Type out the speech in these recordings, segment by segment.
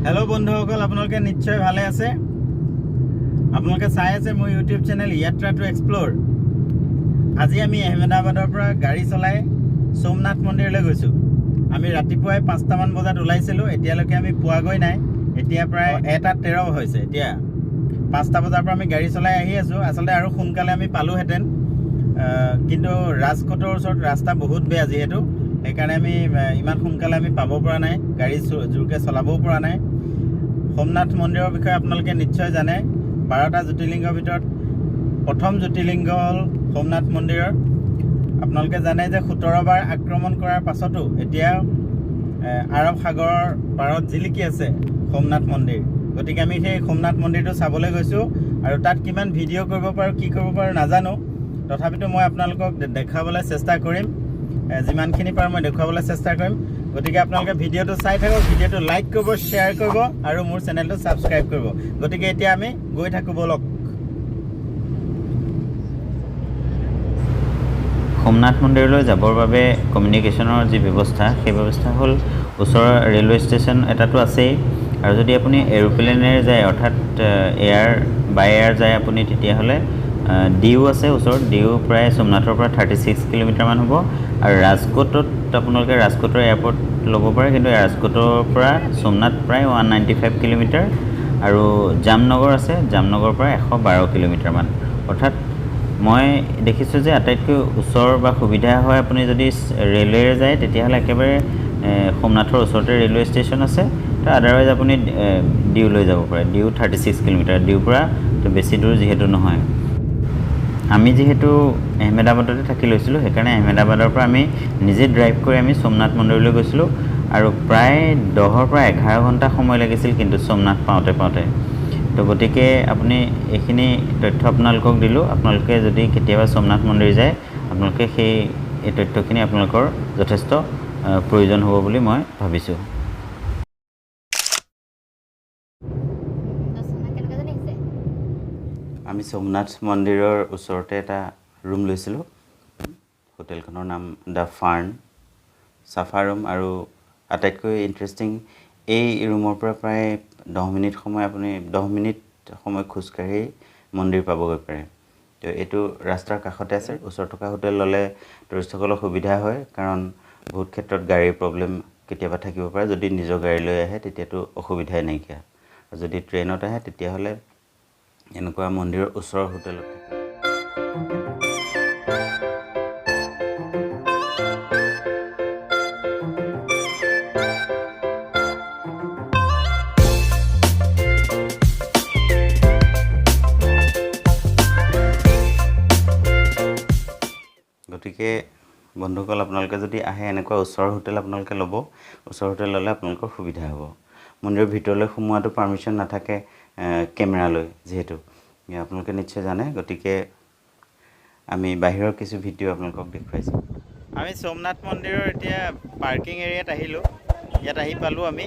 Hello' বন্ধুসকল, আপোনালোকে নিশ্চয় ভালে আছে। আপোনালোকে চাই আছে মোৰ YouTube channel Yatra two explore. আজি আমি আহমেদাবাদৰ পৰা গাড়ী চলাই সোমনাথ মন্দিৰলৈ গৈছোঁ। আমি ৰাতিপুৱাই 5টামান বজাত ওলাইছিলোঁ, এতিয়ালৈকে আমি পোৱাগৈ নাই। এতিয়া প্ৰায় 1:13 হৈছে। এতিয়া 5টা বজাৰ পৰা আমি গাড়ী চলাই আহি আছোঁ। আচলতে আৰু সোনকালে আমি পালোহেঁতেন, কিন্তু ৰাজকোটৰ ওচৰত ৰাস্তা বহুত বেয়া যিহেতু, সেইকাৰণে আমি ইমান সোনকালে আমি পাব পৰা নাই, গাড়ী জোৰকৈ চলাবও পৰা নাই। সোমনাথ মন্দিৰৰ বিষয়ে আপোনালোকে নিশ্চয় জানে। 12টা জ্যোতিৰ্লিংগৰ ভিতৰত প্ৰথম জ্যোতিৰ্লিংগ হ'ল সোমনাথ মন্দিৰৰ। আপোনালোকে জানে যে 17বাৰ আক্ৰমণ কৰাৰ পাছতো এতিয়া আৰৱ সাগৰৰ পাৰত জিলিকি আছে সোমনাথ মন্দিৰ। গতিকে আমি সেই সোমনাথ মন্দিৰটো চাবলৈ গৈছোঁ আৰু তাত কিমান ভিডিঅ' কৰিব পাৰোঁ, কি কৰিব পাৰোঁ নাজানো, তথাপিতো মই আপোনালোকক দেখুৱাবলৈ চেষ্টা কৰিম। যিমানখিনি পাৰোঁ মই দেখুৱাবলৈ চেষ্টা কৰিম। গতিকে আপোনালোকে ভিডিঅ'টো চাই থাকক, ভিডিঅ'টো লাইক কৰিব, শ্বেয়াৰ কৰিব আৰু মোৰ চেনেলটো ছাবস্ক্ৰাইব কৰিব। গতিকে এতিয়া আমি গৈ থাকোঁ, ব'লক। সোমনাথ মন্দিৰলৈ যাবৰ বাবে কমিউনিকেশ্যনৰ যি ব্যৱস্থা, সেই ব্যৱস্থা হ'ল ওচৰৰ ৰেলৱে ষ্টেচন এটাতো আছেই আৰু যদি আপুনি এৰোপ্লেনেৰে যায়, অৰ্থাৎ এয়াৰ বাই এয়াৰ যায় আপুনি, তেতিয়াহ'লে ডিউ আছে ওচৰত। ডিউ প্ৰায় সোমনাথৰ পৰা 36 কিলোমিটাৰমান হ'ব। আৰু ৰাজকোটত আপোনালোকে ৰাজকোটৰ এয়াৰপৰ্ট ল'ব পাৰে, কিন্তু ৰাজকোটৰ পৰা সোমনাথ প্ৰায় 195 কিলোমিটাৰ। আৰু জামনগৰ আছে, জামনগৰৰ পৰা 112 কিলোমিটাৰমান। অৰ্থাৎ মই দেখিছোঁ যে আটাইতকৈ ওচৰ বা সুবিধা হয় আপুনি যদি ৰে'লৱেৰে যায়, তেতিয়াহ'লে একেবাৰে সোমনাথৰ ওচৰতে ৰে'লৱে ষ্টেচন আছে। তো আদাৰৱাইজ আপুনি ডিউলৈ যাব পাৰে। ডিউ 36 কিলোমিটাৰ, ডিউৰ পৰা তো বেছি দূৰ যিহেতু নহয়। আমি যিহেতু আহমেদাবাদতে থাকি লৈছিলোঁ, সেইকাৰণে আহমেদাবাদৰ পৰা আমি নিজে ড্ৰাইভ কৰি আমি সোমনাথ মন্দিৰলৈ গৈছিলোঁ আৰু প্ৰায় 10ৰ পৰা 11 ঘণ্টা সময় লাগিছিল কিন্তু সোমনাথ পাওঁতে পাওঁতে। তো গতিকে আপুনি এইখিনি তথ্য আপোনালোকক দিলোঁ। আপোনালোকে যদি কেতিয়াবা সোমনাথ মন্দিৰ যায়, আপোনালোকে এই তথ্যখিনি আপোনালোকৰ যথেষ্ট প্ৰয়োজন হ'ব বুলি মই ভাবিছোঁ। কেনেকুৱা যেন আহিছে। আমি সোমনাথ মন্দিৰৰ ওচৰতে এটা ৰুম লৈছিলোঁ। হোটেলখনৰ নাম the fern, চাফা ৰুম। আৰু আটাইতকৈ ইণ্টাৰেষ্টিং, এই ৰুমৰ পৰা প্ৰায় 10 মিনিট সময়, আপুনি 10 মিনিট সময় খোজকাঢ়ি মন্দিৰ পাবগৈ পাৰে। তো এইটো ৰাস্তাৰ কাষতে আছে। ওচৰত থকা হোটেল ল'লে টুৰিষ্টসকলৰ সুবিধা হয়, কাৰণ বহুত ক্ষেত্ৰত গাড়ীৰ প্ৰব্লেম কেতিয়াবা থাকিব পাৰে। যদি নিজৰ গাড়ী লৈ আহে তেতিয়াতো অসুবিধাই নাইকিয়া, আৰু যদি ট্ৰেইনত আহে তেতিয়াহ'লে এনেকুৱা মন্দিৰৰ ওচৰৰ হোটেলত থাকে। গতিকে বন্ধুসকল, আপোনালোকে যদি আহে এনেকুৱা ওচৰৰ হোটেল আপোনালোকে ল'ব। ওচৰৰ হোটেল ল'লে আপোনালোকৰ সুবিধা হ'ব। মন্দিৰৰ ভিতৰলৈ সোমোৱাটো পাৰ্মিশ্যন নাথাকে কেমেৰালৈ, যিহেতু আপোনালোকে নিশ্চয় জানে। গতিকে আমি বাহিৰৰ কিছু ভিডিঅ' আপোনালোকক দেখুৱাইছোঁ। আমি সোমনাথ মন্দিৰৰ এতিয়া পাৰ্কিং এৰিয়াত আহিলোঁ। ইয়াত আহি পালোঁ আমি।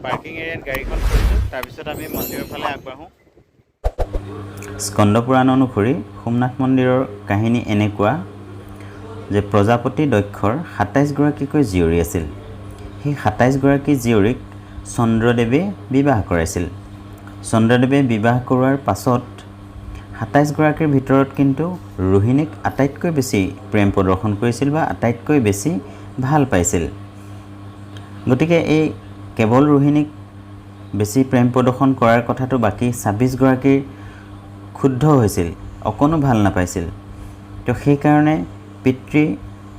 পাৰ্কিং এৰিয়াত গাড়ীখন থৈছোঁ, তাৰপিছত আমি মন্দিৰৰ ফালে আগবাঢ়োঁ। স্কন্দ পুৰাণ অনুসৰি সোমনাথ মন্দিৰৰ কাহিনী এনেকুৱা যে প্ৰজাপতি দক্ষৰ 27গৰাকীকৈ জীয়ৰী আছিল। সেই 27গৰাকী জীয়ৰীক চন্দ্ৰদেৱে বিবাহ কৰাইছিল। চন্দ্ৰদেৱে বিবাহ কৰোৱাৰ পাছত 27গৰাকীৰ ভিতৰত কিন্তু ৰোহিণীক আটাইতকৈ বেছি প্ৰেম প্ৰদৰ্শন কৰিছিল বা আটাইতকৈ বেছি ভাল পাইছিল। গতিকে এই কেৱল ৰোহিণীক বেছি প্ৰেম প্ৰদৰ্শন কৰাৰ কথাটো বাকী 26গৰাকীৰ ক্ষুব্ধ হৈছিল, অকণো ভাল নাপাইছিল। তো সেইকাৰণে পিতৃ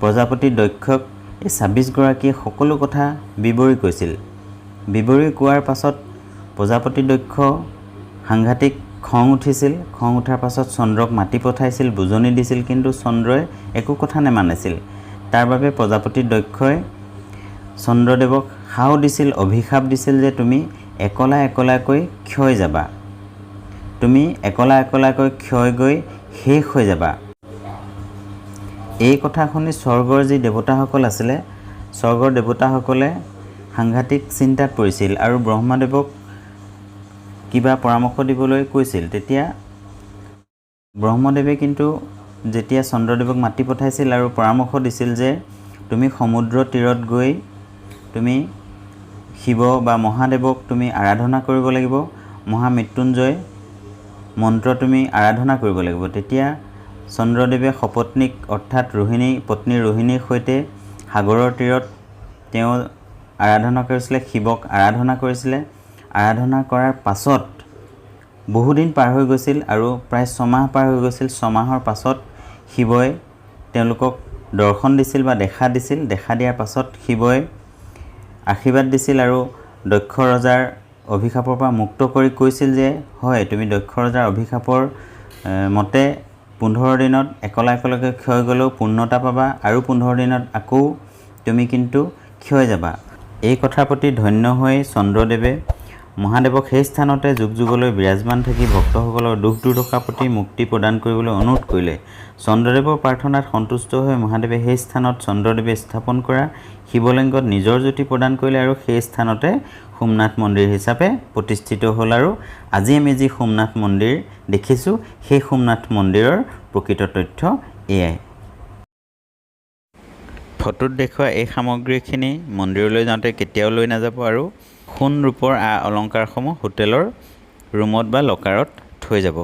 প্ৰজাপতি দক্ষক এই 26গৰাকীয়ে সকলো কথা বিৱৰি কৈছিল। বিৱৰি কোৱাৰ পাছত প্ৰজাপতি দক্ষ সাংঘাতিক খং উঠিছিল। খং উঠাৰ পাছত চন্দ্ৰক মাতি পঠাইছিল, বুজনি দিছিল, কিন্তু চন্দ্ৰই একো কথা নেমানিছিল। তাৰ বাবে প্ৰজাপতি দক্ষই চন্দ্ৰদেৱক শাও দিছিল, অভিশাপ দিছিল যে তুমি একলা একলাকৈ ক্ষয় যাবা, তুমি একলা একলাকৈ ক্ষয় গৈ শেষ হৈ যাবা। এই কথা শুনি স্বৰ্গৰ যি দেৱতাসকল আছিলে, স্বৰ্গৰ দেৱতাসকলে সাংঘাতিক চিন্তাত পৰিছিল আৰু ব্ৰহ্মাদেৱক কিবা পৰামৰ্শ দিবলৈ কৈছিল। তেতিয়া ব্ৰহ্মদেৱে কিন্তু যেতিয়া চন্দ্ৰদেৱক মাতি পঠাইছিল আৰু পৰামৰ্শ দিছিল যে তুমি সমুদ্ৰ তীৰত গৈ তুমি শিৱ বা মহাদেৱক তুমি আৰাধনা কৰিব লাগিব, মহামৃত্যুঞ্জয় মন্ত্ৰ তুমি আৰাধনা কৰিব লাগিব। তেতিয়া চন্দ্ৰদেৱে সপত্নীক অৰ্থাৎ ৰোহিণী, পত্নী ৰোহিণীৰ সৈতে সাগৰৰ তীৰত তেওঁ আৰাধনা কৰিছিলে, শিৱক আৰাধনা কৰিছিলে। আৰাধনা কৰাৰ পাছত বহুদিন পাৰ হৈ গৈছিল আৰু প্ৰায় ছমাহ পাৰ হৈ গৈছিল। ছমাহৰ পাছত শিৱই তেওঁলোকক দৰ্শন দিছিল বা দেখা দিছিল। দেখা দিয়াৰ পাছত শিৱই আশীৰ্বাদ দিছিল আৰু দক্ষ ৰজাৰ অভিশাপৰ পৰা মুক্ত কৰি কৈছিল যে হয়, তুমি দক্ষ ৰজাৰ অভিশাপৰ মতে 15 দিনত একলা একলাকৈ ক্ষয় গ'লেও পূৰ্ণতা পাবা আৰু 15 দিনত আকৌ তুমি কিন্তু ক্ষয় যাবা। এই কথাৰ প্ৰতি ধন্য হৈ চন্দ্ৰদেৱে মহাদেৱক সেই স্থানতে যুগ যুগলৈ বিৰাজমান থাকি ভক্তসকলৰ দুখ দুৰ্দশাৰ প্ৰতি মুক্তি প্ৰদান কৰিবলৈ অনুৰোধ কৰিলে। চন্দ্ৰদেৱৰ প্ৰাৰ্থনাত সন্তুষ্ট হৈ মহাদেৱে সেই স্থানত চন্দ্ৰদেৱে স্থাপন কৰা শিৱলিংগত নিজৰ জ্যোতি প্ৰদান কৰিলে আৰু সেই স্থানতে সোমনাথ মন্দিৰ হিচাপে প্ৰতিষ্ঠিত হ'ল। আৰু আজি আমি যি সোমনাথ মন্দিৰ দেখিছোঁ, সেই সোমনাথ মন্দিৰৰ প্ৰকৃত তথ্য এয়াই। ফটোত দেখুওৱা এই সামগ্ৰীখিনি মন্দিৰলৈ যাওঁতে কেতিয়াও লৈ নাযাব আৰু সোণ ৰূপৰ আ অলংকাৰসমূহ হোটেলৰ ৰুমত বা লকাৰত থৈ যাব।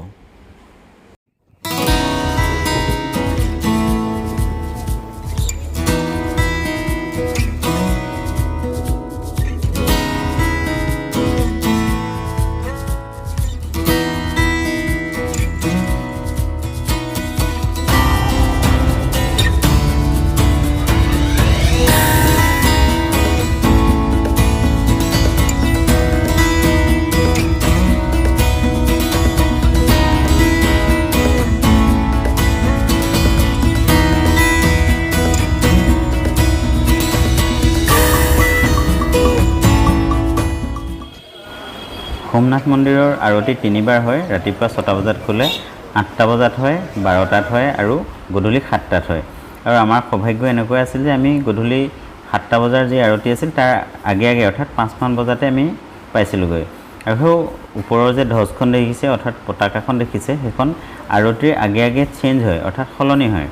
সোমনাথ মন্দিৰৰ আৰতি তিনিবাৰ হয়। ৰাতিপুৱা 6টা বজাত খোলে, 8টা বজাত হয়, 12টাত হয় আৰু গধূলি 7টাত হয়। আৰু আমাৰ সৌভাগ্য এনেকুৱা আছিল যে আমি গধূলি 7টা বজাৰ যি আৰতি আছিল তাৰ আগে আগে অৰ্থাৎ 5মান বজাতে আমি পাইছিলোঁগৈ। আৰু সেই ওপৰৰ যে ধ্বজখন দেখিছে অৰ্থাৎ পতাকাখন দেখিছে, সেইখন আৰতিৰ আগে আগে চেঞ্জ হয় অৰ্থাৎ সলনি হয়।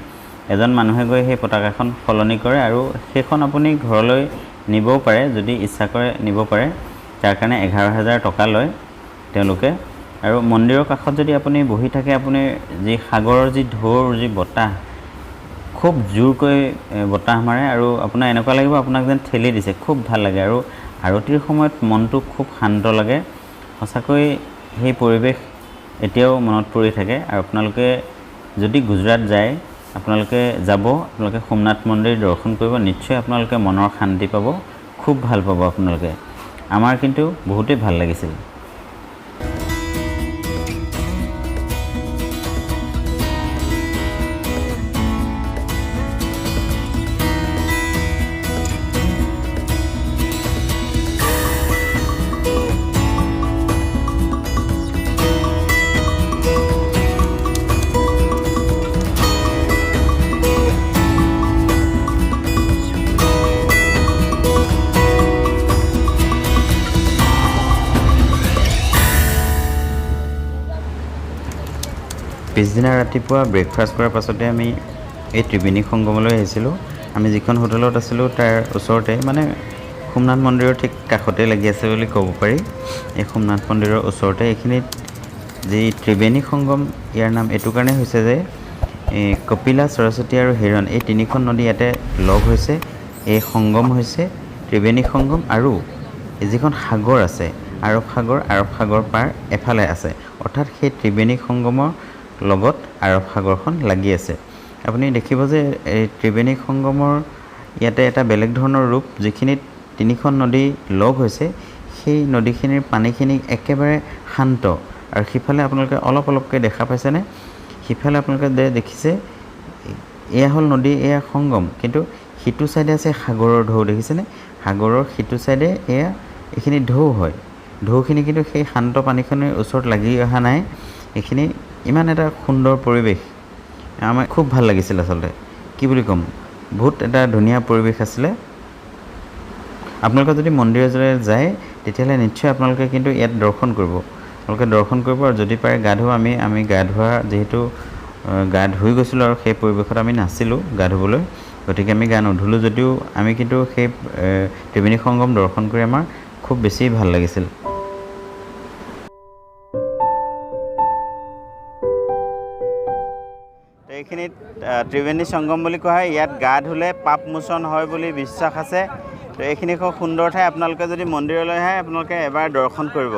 এজন মানুহে গৈ সেই পতাকাখন সলনি কৰে আৰু সেইখন আপুনি ঘৰলৈ নিবও পাৰে, যদি ইচ্ছা কৰে নিব পাৰে। তাৰ কাৰণে 11,000 টকা লয় তেওঁলোকে। আৰু মন্দিৰৰ কাষত যদি আপুনি বহি থাকে, আপুনি যি সাগৰৰ যি ঢৌৰ যি বতাহ, খুব জোৰকৈ বতাহ মাৰে আৰু আপোনাৰ এনেকুৱা লাগিব আপোনাক যেন ঠেলি দিছে, খুব ভাল লাগে। আৰু আৰতিৰ সময়ত মনটো খুব শান্ত লাগে। সঁচাকৈ সেই পৰিৱেশ এতিয়াও মনত পৰি থাকে। আৰু আপোনালোকে যদি গুজৰাট যায়, আপোনালোকে যাব, আপোনালোকে সোমনাথ মন্দিৰ দৰ্শন কৰিব, নিশ্চয় আপোনালোকে মনৰ শান্তি পাব, খুব ভাল পাব আপোনালোকে। আমাৰ কিন্তু বহুতেই ভাল লাগিছিল। পিছদিনা ৰাতিপুৱা ব্ৰেকফাষ্ট কৰাৰ পাছতে আমি এই ত্ৰিবেণী সংগমলৈ আহিছিলোঁ। আমি যিখন হোটেলত আছিলোঁ তাৰ ওচৰতে, মানে সোমনাথ মন্দিৰৰ ঠিক কাষতে লাগি আছে বুলি ক'ব পাৰি। এই সোমনাথ মন্দিৰৰ ওচৰতে এইখিনিত যি ত্ৰিবেণী সংগম, ইয়াৰ নাম এইটো কাৰণে হৈছে যে এই কপিলা, সৰস্বতী আৰু হিৰণ এই তিনিখন নদী ইয়াতে লগ হৈছে, এই সংগম হৈছে ত্ৰিবেণী সংগম। আৰু এই যিখন সাগৰ আছে, আৰৱ সাগৰ, আৰৱ সাগৰ পাৰ এফালে আছে, অৰ্থাৎ সেই ত্ৰিবেণী সংগমৰ লগত আৰৱ সাগৰখন লাগি আছে। আপুনি দেখিব যে এই ত্ৰিবেণী সংগমৰ ইয়াতে এটা বেলেগ ধৰণৰ ৰূপ, যিখিনিত তিনিখন নদী লগ হৈছে সেই নদীখিনিৰ পানীখিনি একেবাৰে শান্ত। আৰু সিফালে আপোনালোকে অলপ অলপকৈ দেখা পাইছেনে, সিফালে আপোনালোকে দেখিছে এয়া হ'ল নদী, এয়া সংগম, কিন্তু সিটো ছাইডে আছে সাগৰৰ ঢৌ, দেখিছেনে? সাগৰৰ সিটো ছাইডে এয়া এইখিনি ঢৌ হয়। ঢৌখিনি কিন্তু সেই শান্ত পানীখিনিৰ ওচৰত লাগি অহা নাই। এইখিনি ইমান এটা সুন্দৰ পৰিৱেশ, আমাৰ খুব ভাল লাগিছিল। আচলতে কি বুলি ক'ম, বহুত এটা ধুনীয়া পৰিৱেশ আছিলে। আপোনালোকে যদি মন্দিৰলৈ যায় তেতিয়াহ'লে নিশ্চয় আপোনালোকে কিন্তু ইয়াত দৰ্শন কৰিব, আপোনালোকে দৰ্শন কৰিব আৰু যদি পাৰে গা ধোৱা। আমি গা ধোৱা যিহেতু গা ধুই গৈছিলোঁ আৰু সেই পৰিৱেশত আমি নাছিলোঁ গা ধুবলৈ, গতিকে আমি গা নুধুলোঁ যদিও আমি কিন্তু সেই ত্ৰিবেণী সংগম দৰ্শন কৰি আমাৰ খুব বেছি ভাল লাগিছিল। এইখিনিত ত্ৰিবেণী সংগম বুলি কোৱা হয়। ইয়াত গা ধুলে পাপ মোচন হয় বুলি বিশ্বাস আছে। তো এইখিনি খুব সুন্দৰ ঠাই। আপোনালোকে যদি মন্দিৰলৈ আহে, আপোনালোকে এবাৰ দৰ্শন কৰিব।